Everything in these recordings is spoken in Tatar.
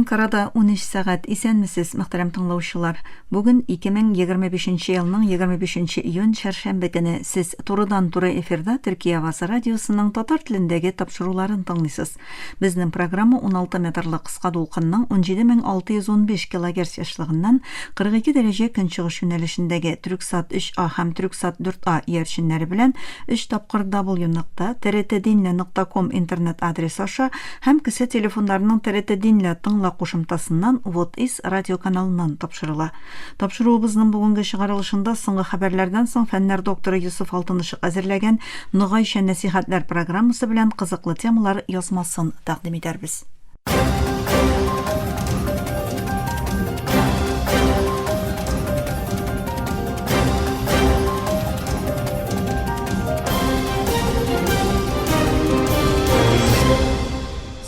Әнкарада 13 сәгать. Исәнмесез, мөхтәрәм тыңлаучылар. Бүген 2025 елның 25 июнь чәршәмбе көне. Сез турыдан-туры эфирда Төркия авазы радиосының татар телендәге тапшыруларын тыңлыйсыз. Безнең программа 16 метрлы кыска дулкынның 17615 килогерц ешлыгыннан 42 дәрәҗә көнчыгыш юнәлешендәге Трюксат 3А һәм Трюксат 4А иярченнәре белән 3 тапкыр w нокта trtdinle нокта ком интернет адресы аша һәм кесә телефоннарының TRT Динлә тыңла кушымтасыннан Вот Ис радиоканалыннан тапшырыла. Тапшыруыбызның бүгенге чыгарылышында соңгы хәбәрләрдән соң фәннәр докторы Йосыф Алтынышык әзерләгән Ногайча нәсыйхәтләр программасы белән кызыклы темалар язмасын тәкъдим итәрбез.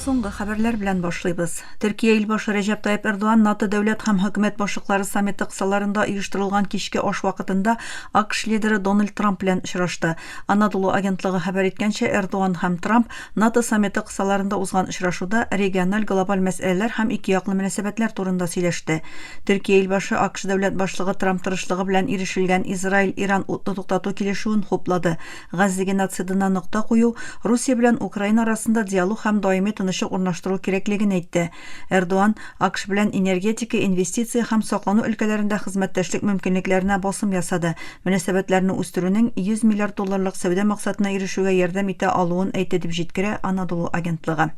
Соңгы хәбәрләр белән башлыйбыз. Төркия илбашы Рәҗәп Тайып Эрдоган НАТО дәүләт һәм хөкүмәт башлыклары саммиты кысаларында оештырылган кичке аш вакытында АКШ лидеры Дональд Трамп белән очрашты. Анадолу агентлыгы хәбәр иткәнчә, Эрдоган һәм Трамп НАТО саммиты кысаларында узган очрашуда региональ глобаль мәсьәләләр һәм икеяклы мөнәсәбәтләр турында сөйләште. Төркия илбашы АКШ дәүләт башлыгы Трамп тырышлыгы белән ирешелгән Израиль-Иран утны туктату килешүен хуплады. Газзә геноцидына нокта кую, Русия белән Украина арасында диалог һәм даими тынычлык урнаштыру кирәклеген әйтте. Эрдоган АКШ белән энергетика, инвестиция һәм саклану өлкәләрендә хезмәттәшлек мөмкинлекләренә басым ясады, мөнәсәбәтләрне үстерүнең 100 миллиард долларлык сәүдә максатына ирешүгә ярдәм итә алуын әйтте, дип җиткерә Анадолу агентлыгы.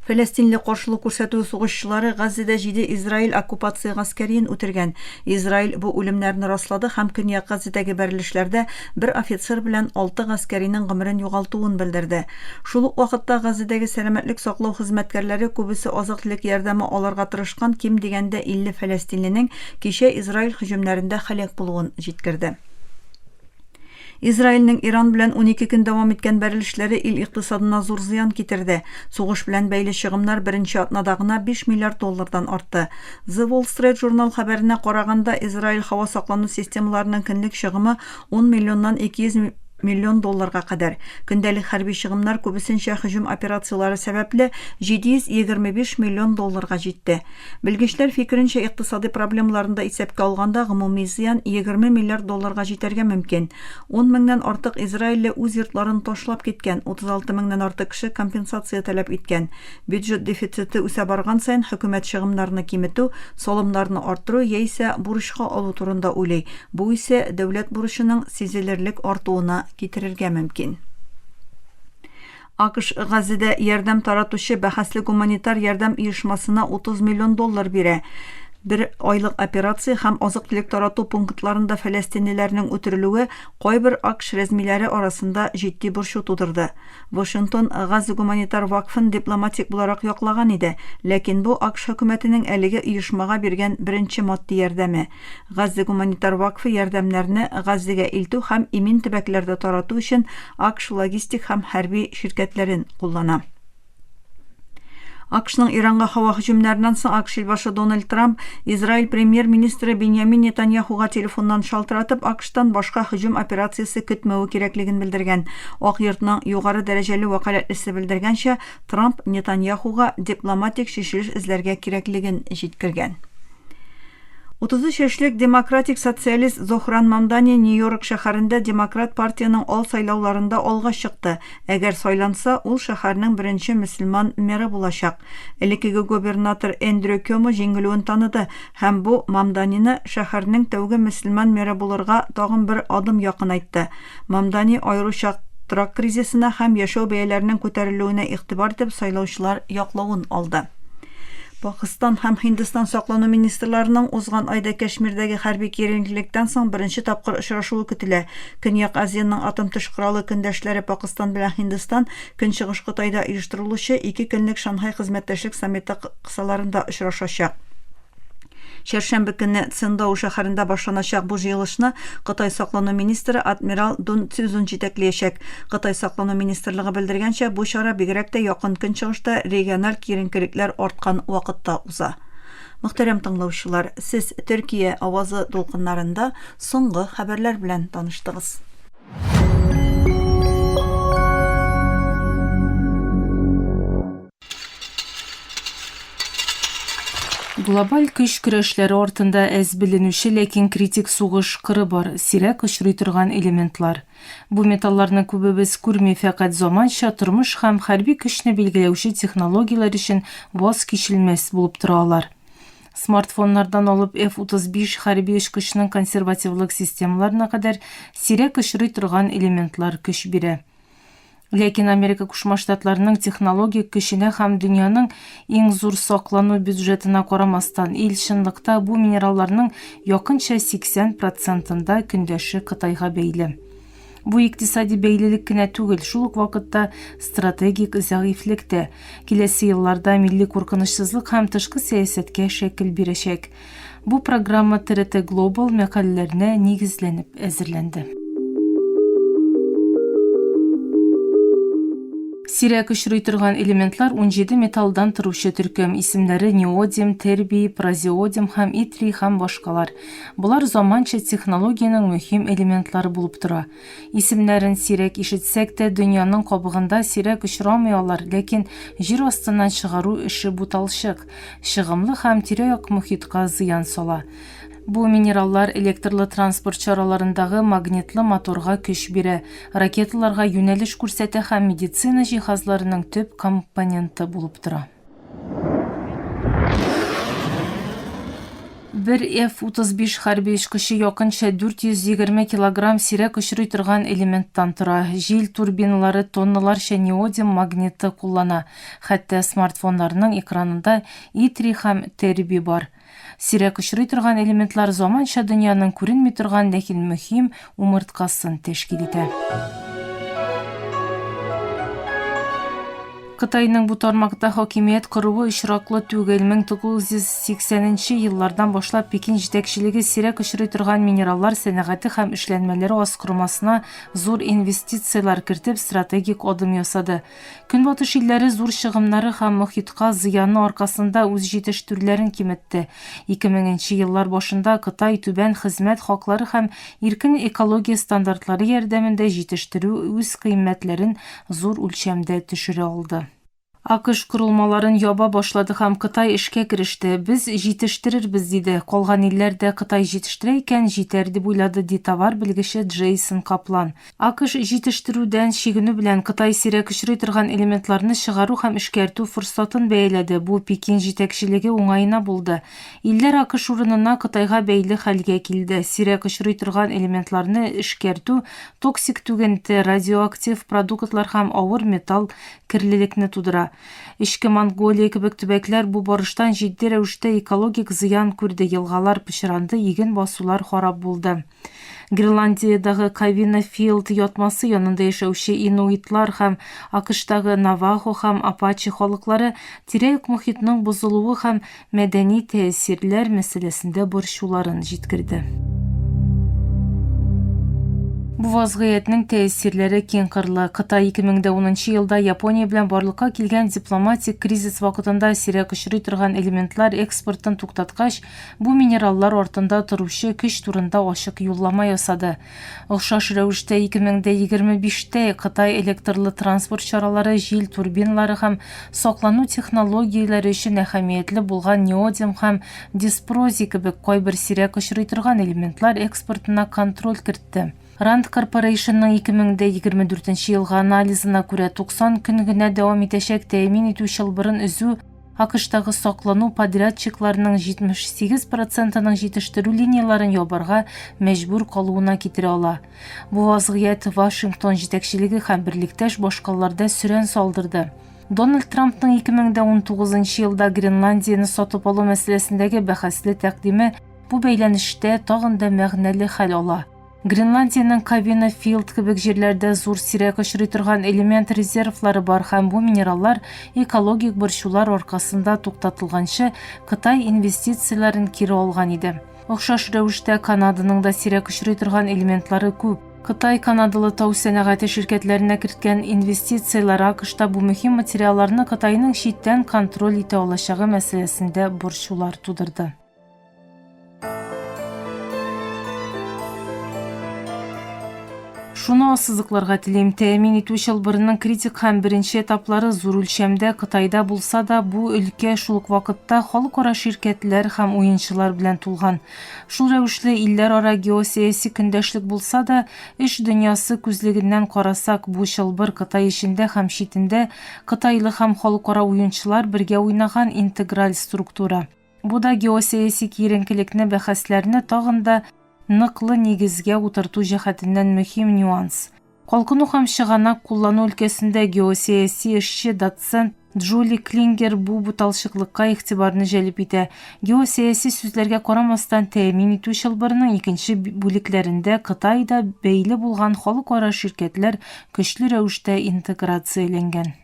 Фәләстинле каршылык күрсәтү сугышчылары Газзәдә җиде Израиль оккупация гаскәриен үтергән. Израиль бу үлемнәрне раслады һәм Көньяк Газзәдәге бәрелешләрдә бер офицер белән алты гаскәринең гомерен югалтуын белдерде. Шул ук вакытта Газзәдәге сәламәтлек саклау хезмәткәрләре күбесе азык-төлек ярдәме алырга тырышкан ким дигәндә 50 фәләстинленең кичә Израиль һөҗүмнәрендә һәлак булуын җиткерде. Израильнең Иран белән 12 көн дәвам иткән бәрелешләре ил икътисадына зур зыян китерде. Сугыш белән бәйле чыгымнар беренче атнада гына 5 миллиард доллардан артты. The Wall Street Journal хәбәренә караганда, Израиль һава саклану системаларының көнлек чыгымы 10 миллионнан 200 миллион долларга кадәр. Көндәлек хәрби чыгымнар күбесенчә һөҗүм операцияләре сәбәпле 725 миллион долларга җитте. Белгечләр фикеренчә, икътисадый проблемаларны да исәпкә алганда, гомуми зыян 20 миллиард долларга җитәргә мөмкин. Ун меңнән артык израильле үз йортларын ташлап киткән, 36 меңнән артык кеше компенсация таләп иткән. Бюджет дефициты үсә барган саен, хөкүмәт чыгымнарны киметү, салымнарны арттыру яисә бурычка алу турында уйлый, бу исә дәүләт бурычының сизелерлек артуына китерергә мөмкин. АКШ Газзәдә ярдәм таратучы бәхәсле гуманитар ярдәм оешмасына 30 миллион доллар бирә. Бер айлык операция һәм азык-төлек тарату пунктларында фәләстинлеләрнең үтерелүе кайбер АКШ рәсмиләре арасында җитди борчу тудырды. Вашингтон Газзә гуманитар вакфын дипломатик буларак яклаган иде, ләкин бу АКШ хөкүмәтенең әлеге оешмага биргән беренче матди ярдәме. Газзә гуманитар вакфы ярдәмнәрне Газзәгә илтү һәм имин төбәкләрдә тарату өчен АКШ логистик һәм хәрби ширкәтләрен куллана. АКШның Иранга һава һөҗүмнәреннән соң АКШ илбашы Дональд Трамп Израиль премьер-министры Беньямин Нетаньяхуга телефоннан шалтыратып, АКШтан башка һөҗүм операциясе көтмәве кирәклеген белдергән. Ак йортның югары дәрәҗәле вәкаләтлесе белдергәнчә, Трамп Нетаньяхуга дипломатик чишелеш эзләргә кирәклеген җиткергән. 33 яшьлек демократик социалист Зохран Мамдани Нью-Йорк шәһәрендә Демократ партиянең ал сайлауларында алга чыкты. Әгәр сайланса, ул шәһәрнең беренче мөселман мэры булачак. Элеккеге губернатор Эндрю Кёмо җиңелүен таныды һәм бу Мамданины шәһәрнең тәүге мөселман мэры булырга тагын бер адым якынайтты. Мамдани аеруча торак кризисына һәм яшәү бәяләренең күтәрелүенә игътибар итеп сайлаучылар яклавын алды. Пакыстан һәм Һиндстан саклану министрларының узган айда Кәшмирдәге хәрби киеренкелектән соң беренче тапкыр очрашуы көтелә. Көньяк Азиянең атом-төш коралы көндәшләре Пакыстан белән Һиндстан Көнчыгыш Кытайда оештырылучы ике көнлек Шанхай хезмәттәшлек саммиты кысаларында очрашачак. Чәршәмбе көнне Циндао шәһәрендә башланачак бу җыелышны Кытай саклану министры адмирал Дун Цзюзун җитәклиячәк. Кытай саклану министрлыгы белдергәнчә, бу чара бигрәк тә Якын Көнчыгышта региональ киеренкелекләр арткан вакытта уза. Мөхтәрәм тыңлаучылар, сез Төркия авазы дулкыннарында соңгы хәбәрләр белән таныштыгыз. Глобаль көч көрәшләре артында әз беленүче, ләкин критик сугыш кыры бар, сирәк очрый торган элементлар. Бу металларны күбебез күрми, фәкать заманча тормыш һәм хәрби көчне билгеләүче технологияләр өчен ваз кичелмәс булып тора алар. Смартфоннардан алып F-35 хәрби очкычның консервативлык системаларына кадәр сирәк очрый торган элементлар көч бирә. Ләкин Америка Кушма Штатларының технологик көченә һәм дөньяның иң зур саклану бюджетына карамастан, ил чынлыкта бу минералларның якынча 80 процентында көндәше Кытайга бәйле. Бу икътисади бәйлелек кенә түгел, шул ук вакытта стратегик зәгыйфьлек тә. Киләсе елларда милли куркынычсызлык һәм тышкы сәясәткә шәкел бирәчәк. Бу программа TRT Global мәкаләләренә нигезләнеп әзерләнде. Сирәк очрый торган элементлар 17 металлдан торучы төркем, исемнәре неодим, тербий, празеодим һәм итрий һәм башкалар. Болар заманча технологиянең мөһим элементлары булып тора. Исемнәрен сирәк ишетсәк тә, дөньяның кабыгында сирәк очрамый алар, ләкин җир астыннан чыгару эше буталчык. Чыгымлы һәм тирә-як мохитка зыян сала. Бу минераллар электрлы транспорт чараларындагы магнитлы моторга көч бирә, ракеталарга юнәлеш күрсәтә һәм медицина җиһазларының төп компоненты булып тора. Бер F-35 хәрби очкычы якынча 420 килограмм сирәк очрый торган элементтан тора. Җил турбиналары тонналарча неодим магниты куллана. Хәтта смартфоннарның экранында итрий һәм тербий бар. Сирәк очрый торган элементлар заманча дөньяның күренми торган, ләкин мөһим умырткасын тәшкил итә. Кытайның бу тармакта хакимият коруы очраклы түгел. 1980 нче еллардан башлап Пекин җитәкчелеге сирәк очрый торган минераллар сәнәгате һәм эшләнмәләре аскормасына зур инвестицияләр кертеп стратегик адым ясады. Көнбатыш илләре зур чыгымнары һәм мохитка зыяны аркасында үз җитештерүләрен киметте. 2000 нче еллар башында Кытай түбән хезмәт хаклары һәм иркен экология стандартлары ярдәмендә җитештерү үзкыйммәтләрен зур үлчәмдә төшерә алды. АКШ корылмаларын яба башлады һәм Кытай эшкә кереште. Без җитештерербез, диде. Калган илләр дә Кытай җитештерә икән, җитәр, дип уйлады, ди товар белгече Джейсон Каплан. АКШ җитештерүдән чигенү белән Кытай сирәк очрый торган элементларны чыгару һәм эшкәртү форсатын бәяләде, бу Пекин җитәкчелеге уңаена булды. Илләр АКШ урынына Кытайга бәйле хәлгә килде. Сирәк очрый торган элементларны эшкәртү токсик түгенте, радиоактив продуктлар һәм авыр металл керлелекне тудыра. Эчке Монголия кебек төбәкләр бу барыштан җитди рәвештә экологик зыян күрде, елгалар пычранды, иген басулар харап булды. Гренландиядәге Кавина Филд ятмасы янында яшәүче инуитлар һәм АКШтагы навахо һәм апачи халыклары тирә-як мохитның бозылуы һәм мәдәни тәэсирләр мәсьәләсендә борчуларын җиткерде. Бу вазгыятьнең тәэсирләре киңкырлы. Кытай 2010 нчы елда Япония белән барлыкка килгән дипломатик кризис вакытында сирәк очрый торган элементлар экспортын туктаткач, Бу минераллар артында торучы көч турында ачык юллама ясады. Охшаш рәвештә 2025 тә Кытай электрлы транспорт чаралары, җил турбиналары һәм саклану технологияләре өчен әһәмиятле булган неодим һәм диспрозий кебек кайбер сирәк очрый торган элементлар экспортына контроль кертте. Rand Corporation-ның 2024 елгы анализына күрә, 90 көн генә дәвам итәчәк тәэмин итү чылбырын өзү АКШтагы саклану подрядчикларының 78 процентының җитештерү линияләрен ябарга мәҗбүр калуына китерә ала. Бу вазгыять Вашингтон җитәкчелеге һәм берлектәш башкалаларда сөрән салдырды. Дональд Трампның 2019 елда Гренландияне сатып алу мәсьәләсендәге бәхәсле тәкъдиме бу бәйләнештә тагын да мәгънәле хәл ала. Гренландиянең Кавина Филд кебек җирләрдә зур сирәк очрый торган элемент резервлары бар һәм бу минераллар экологик борчулар аркасында туктатылганчы Кытай инвестицияләрен кире алган иде. Охшаш рәвештә Канаданың да сирәк очрый торган элементлары күп. Кытай канадалы тау сәнәгате ширкәтләренә керткән инвестицияләр АКШта бу мөһим материалларны Кытайның читтән контроль итә алачагы мәсьәләсендә борчулар тудырды. Шуны ассызыкларга телим, тәэмин итү чылбырының критик һәм беренче этаплары зур үлчәмдә Кытайда булса да, бу өлкә шул ук вакытта халыкара ширкәтләр һәм уенчылар белән тулган. Шул рәвешле илләрара геосәяси көндәшлек булса да, эш дөньясы күзлегеннән карасак, бу чылбыр Кытай эчендә һәм читендә кытайлы һәм халыкара уенчылар бергә уйнаган интеграль структура. Бу да геосәяси киеренкелекне, бәхәсләрне тагын да ныклы нигезгә утырту җәһәтеннән мөһим нюанс. Калкыну һәм чыганак куллану өлкәсендә геосәяси эшче, доцент Джули Клингер бу буталчыклыкка игътибарны җәлеп итә. Геосәяси сүзләргә карамастан, тәэмин итү чылбырының икенче бүлекләрендә Кытай да бәйле булган халыкара ширкәтләр көчле рәвештә интеграцияләнгән.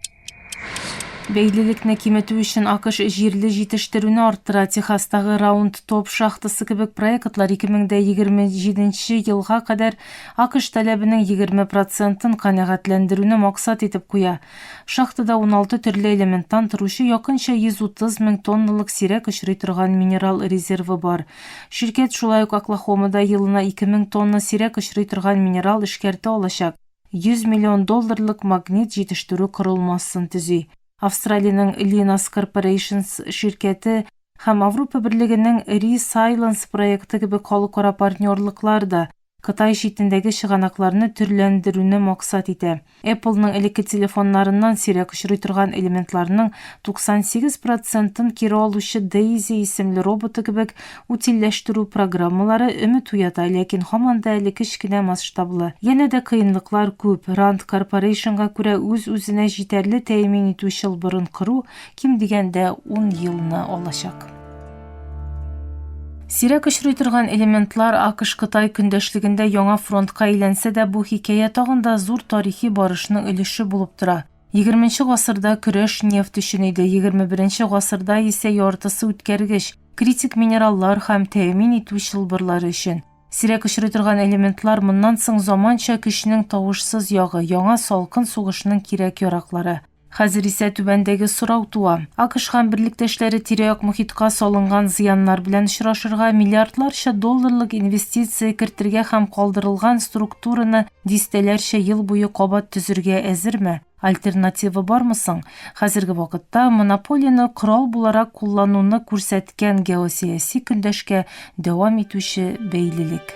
Бәйлелекне киметү өчен АКШ җирле җитештерүне арттыра. Техастагы Раунд Топ шахтасы кебек проектлар 2027 нче елга кадәр АКШ таләбенең 20 процентын канәгатьләндерүне максат итеп куя. Шахтада 16 төрле элементтан торучы якынча 130 мең тонналык сирәк очрый торган минерал резервы бар. Ширкәт шулай ук Оклахомада елына 2000 тонна сирәк очрый торган минерал эшкәртә алачак. 100 миллион долларлык магнит җитештерү корылмасын төзи. Австралиянең Lynas Corporations ширкәте һәм Авропа Берлегенең ReSilence проекты кебек халыкара партнерлыклар да Кытай читендәге чыганакларны төрләндерүне максат итә. Apple-ның элекке телефоннарыннан сирәк очрый торган элементларның 98 процентын кире алучы Daisy исемле роботы кебек Утильләштерү программалары өмет уята, ләкин һаман да әле кечкенә масштаблы. Янә дә кыенлыклар күп. Ранд Корпорейшнга күрә үз-үзенә җитәрле тәэмин итү чылбырын кору ким дигәндә ун елны алачак. Сирәк очрый торган элементлар АКШ-Кытай көндәшлегендә яңа фронтка әйләнсә дә, бу хикәя тагын да зур тарихи барышның өлеше булып тора. Егерменче гасырда көрәш нефть өчен иде, 21нче гасырда исә яртысы үткәргеч, критик минераллар һәм тәэмин итү чылбырлары өчен. Сирәк очрый торган элементлар моннан соң заманча көчнең тавышсыз ягы, яңа салкын сугышның кирәк-яраклары. Хәзер исә түбәндәге сорау туа. АКШ һәм берлектәшләре тирә-як мохитка салынган зыяннар белән очрашырга, миллиардларча долларлык инвестиция кертергә һәм калдырылган структураны дистәләрчә ел буе кабат төзергә әзерме? Альтернатива бармы соң? Хәзерге вакытта монополияне корал буларак куллануны күрсәткән геосәяси көндәшкә дәвам итүче бәйлелек.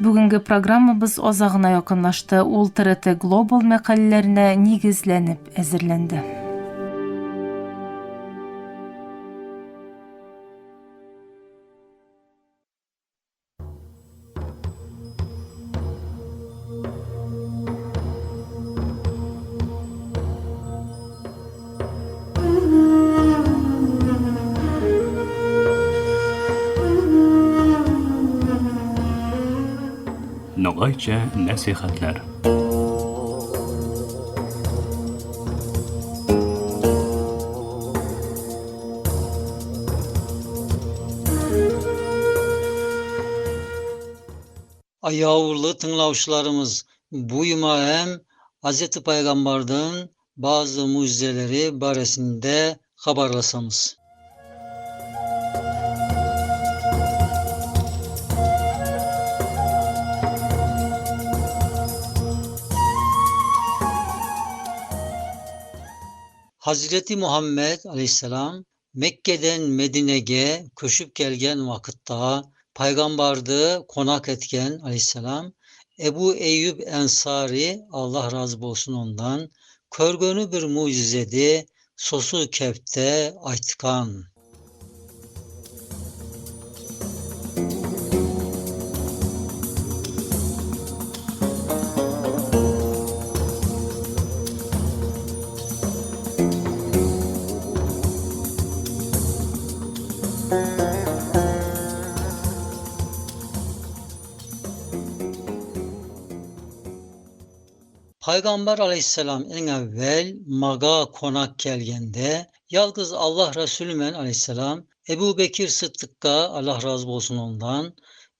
Бүгенге программабыз азагына якынлашты. Ул ТРТ Глобал мәкаләләренә нигезләнеп әзерләнде. Ногайча нәсихәтләр. Ayavlı tınglavşılarımız, bu yuma hem Hazreti Peygamber'den bazı mucizeleri baresinde haberlasamız. Hazreti Muhammed Aleyhisselam Mekke'den Medine'ge köşüp gelgen vakitta peygamberdi konak etken Aleyhisselam Ebu Eyyub Ensari Allah razı olsun ondan körgönü bir mucizedi sosu kepte aytkan. Peygamber aleyhisselam en evvel maga konak kelgende yalgız Allah Resulü men aleyhisselam Ebu Bekir Sıddık'a Allah razı olsun ondan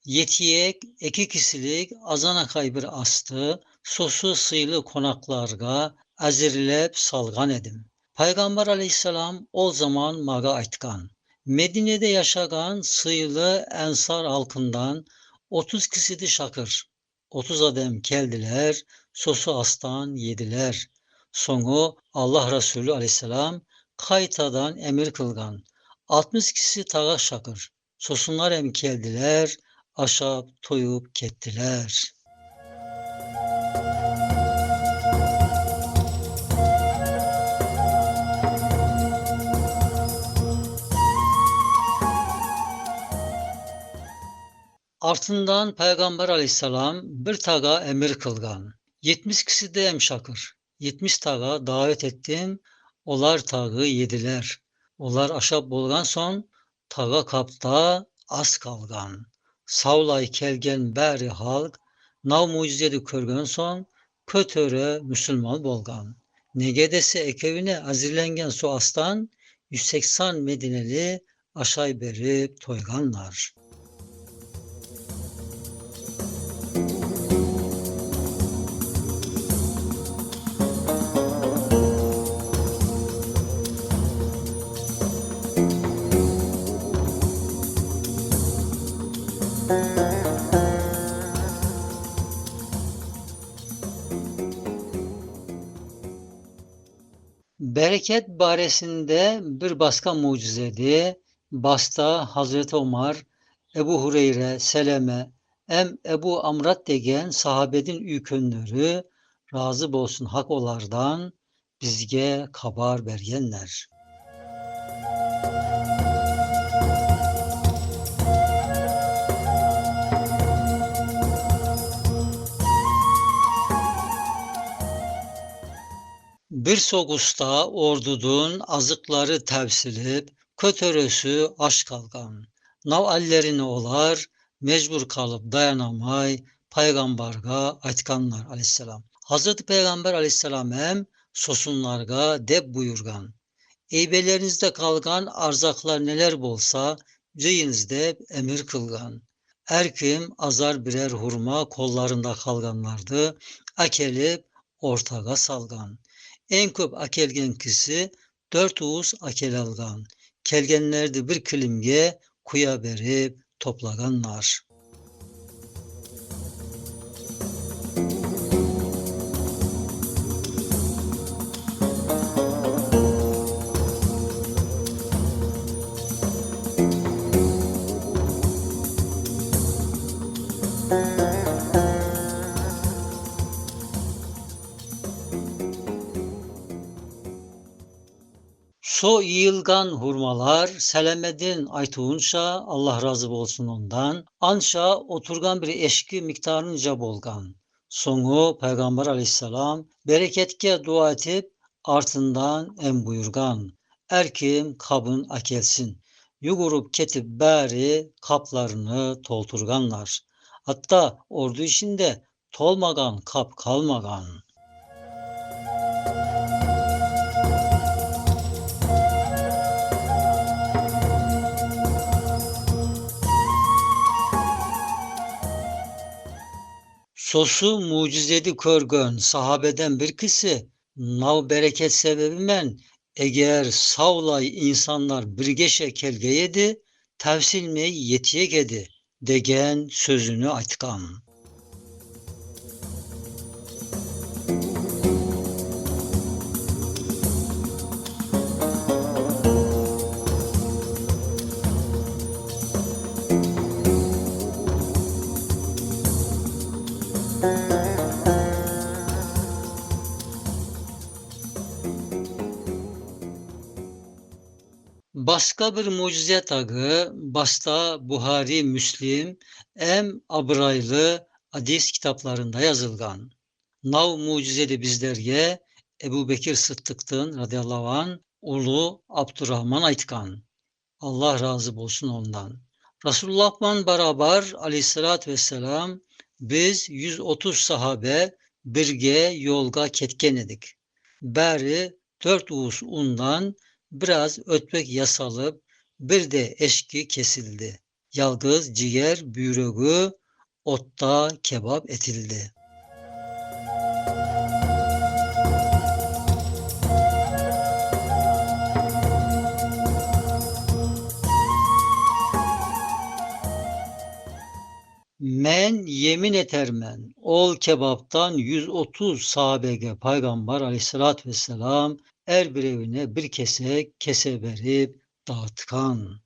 yetiyek iki kişilik azanakay bir astı sosu sıylı konaklarga azirlep salgan edim. Peygamber aleyhisselam o zaman maga aytkan. Medine'de yaşagan sıylı ensar halkından 30 kişidi şakır. 30 adam keldiler, sosu astan yediler. Sonu Allah Resulü aleyhisselam kaytadan emir kılgan. 60 kişi tağa şakır. Sosunlar em keldiler, aşap toyup kettiler. Артындан Peygamber aleyhisselam bir taga emir kılgan. 70 kişi de em şakır. 70 taga davet ettim. Olar tağı yediler. Olar aşap bolgan son taga kapta az kalgan. Savlay kelgen bari halk nav mucizedi körgön son kötöre Müslüman bolgan. Nege dese ekevine azirlengen su astan 180 Medineli aşay berip toyganlar. Bereket baresinde bir başka mucizedi. Basta Hazreti Omar, Ebu Hureyre, Seleme, em Ebu Amrat degen sahabedin üykönleri razı bolsun hak olardan bizge kabar bergenler. Bir sogusta ordudun azıkları tevsilip, kötörösü aş kalgan. Nav allerini olar, mecbur kalıp dayanamay, peygamberga aytkanlar aleyhisselam. Hazreti Peygamber aleyhisselam hem sosunlarga deb buyurgan. Eybelerinizde kalgan arzaklar neler bolsa, cıyınız deb emir kılgan. Erkim azar birer hurma kollarında kalganlardı, akelip ortaga salgan. En köp akelgen kişi 4 uğuz akel algan. Kelgenlerdi bir kilimge kuya berip toplaganlar. So yığılgan hurmalar Selamedin aytuğunça Allah razı olsun ondan ança oturgan bir eşki miktarınca bolgan. Sonu Peygamber aleyhisselam bereketke dua etip artından em buyurgan. Erkim kabın akelsin. Yugurup ketip bari kaplarını tolturganlar. Hatta ordu içinde tolmagan kap kalmagan. Sosu mucizedi körgön sahabeden bir kişi nav bereket sebebimen eğer savlay insanlar birgeşe kelgeyedi tavsilmey yetiyek edi degen sözünü aytkan. Başka bir mucize tagı başta Buhari, Müslim, em abraylı hadis kitaplarında yazılgan. Nav mucizeli bizlerge Ebu Bekir Sıddık'tın radıyallahu an ulu Abdurrahman aytkan. Allah razı olsun ondan. Resulullah'la beraber aleyhissalatü vesselam biz 130 sahabe birge yolga ketken edik. Beri 4 uğuz undan biraz ötmek yasalıp bir de eşki kesildi. Yalgız ciğer büyürögü otta kebap etildi. Men yemin etermen ol kebaptan 130 sahabege Paygambar aleyhissalatü vesselam er bir evine bir kese kese verip dağıtkan.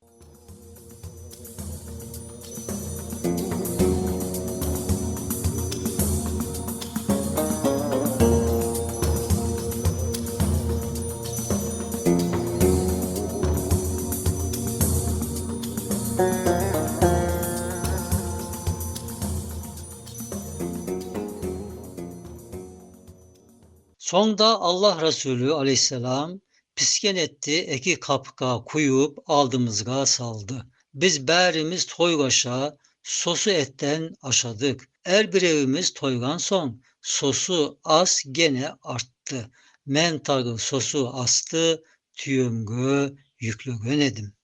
Sonda Allah Resulü aleyhisselam pisken etti eki kapka kuyup aldımızga saldı. Biz bərimiz toygaşa sosu etten aşadık. Er bir evimiz toygan son sosu az gene arttı. Men tagı sosu astı tüyömgö yüklögön edim.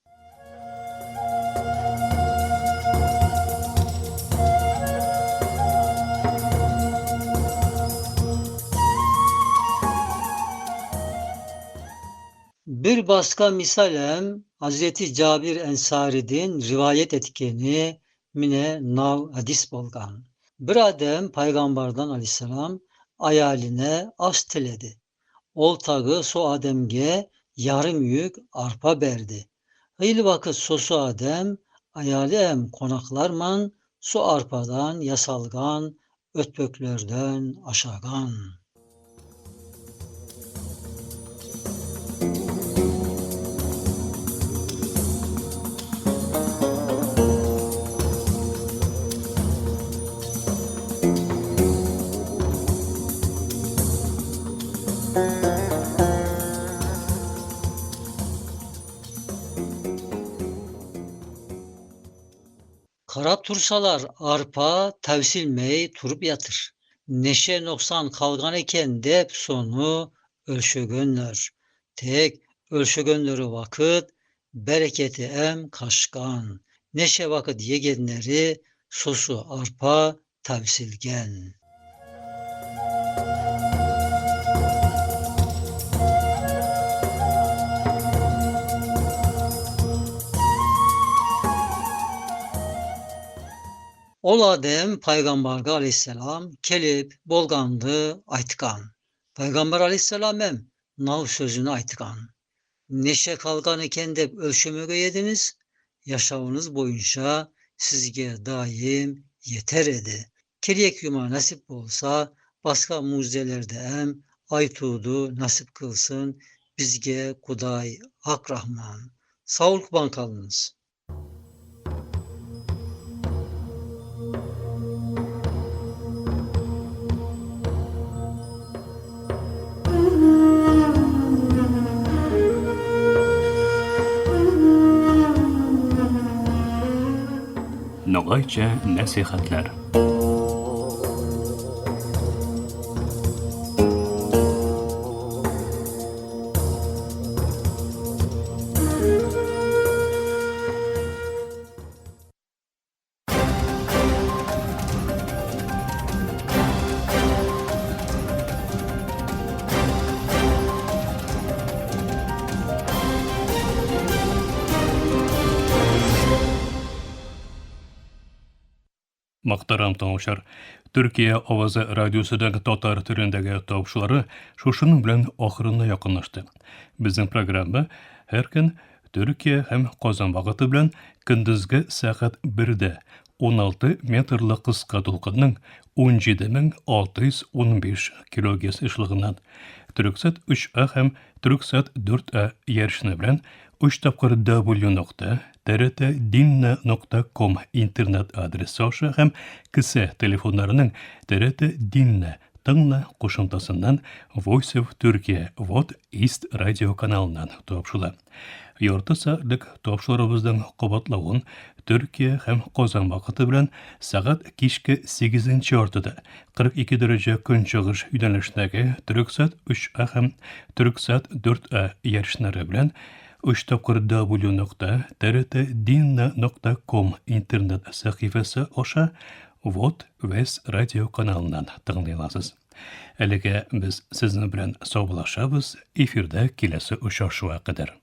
Bir başka misalem Hazreti Cabir Ensari'din rivayet etkeni mine nav hadis bolgan. Bir adem paygambardan aleyhisselam ayaline as tiledi. Ol tagı so ademge yarım yük arpa berdi. Hıylı vakit sosu adem ayali em konaklarman su arpadan yasalgan ötböklerden aşagan. Karap tursalar arpa tavsilmey turup yatır. Neşe noksan kalgan eken dep sonu ölşögönler. Tek ölşögönleri vakit bereketi em kaşkan. Neşe vakit yegenleri sosu arpa tavsilgen. Ol adem Paygambarga aleyhisselam kelip bolgandı aytkan. Paygambar aleyhisselam em nav sözünü aytkan. Neşe kalgan eken dep ölçümöge yediniz, yaşamınız boyunca sizge daim yeter edi. Keliyek yuma nasip olsa başka mucizelerde em aytuğdu nasip kılsın bizge Kuday Hak Rahman. Sağ ol kuban kalınız. Ногайча нәсихәтләр. Мөхтәрәм тыңлаучылар, Төркия авазы радиосының татар телендәге тапшырулары шушының белән ахырына якынлашты. Безнең программа һәр көн Төркия һәм Казан вакыты белән көндезге сәгать 1-дә 16 метрлы кыска дулкынның 17615 килогерц ешлыгыннан Төрксат 3А һәм Төрксат 4А ярышны белән 3 тапкыр W нокта trtdinne.com интернет адресы аша һәм кесә телефоннарының TRT Dinle тыңла кушымтасыннан Voice of Turkey Вот East радио каналыннан тапшыла. Ярты сәгатьлек тапшыруыбызның кабатлавын Төркия һәм Казан вакыты белән сәгать кичке 8 яртыда 42 дәрәҗә көнчыгыш юнәлешендәге Төрксат 3А һәм Төрксат 4А ярышнары белән 3 тапкыр W нокта trtdinna.com интернет сәхифәсе аша Вот Вес радио каналыннан тыңлый аласыз. Әлегә без сезнең белән саубуллашабыз, эфирда киләсе очрашуга кадәр.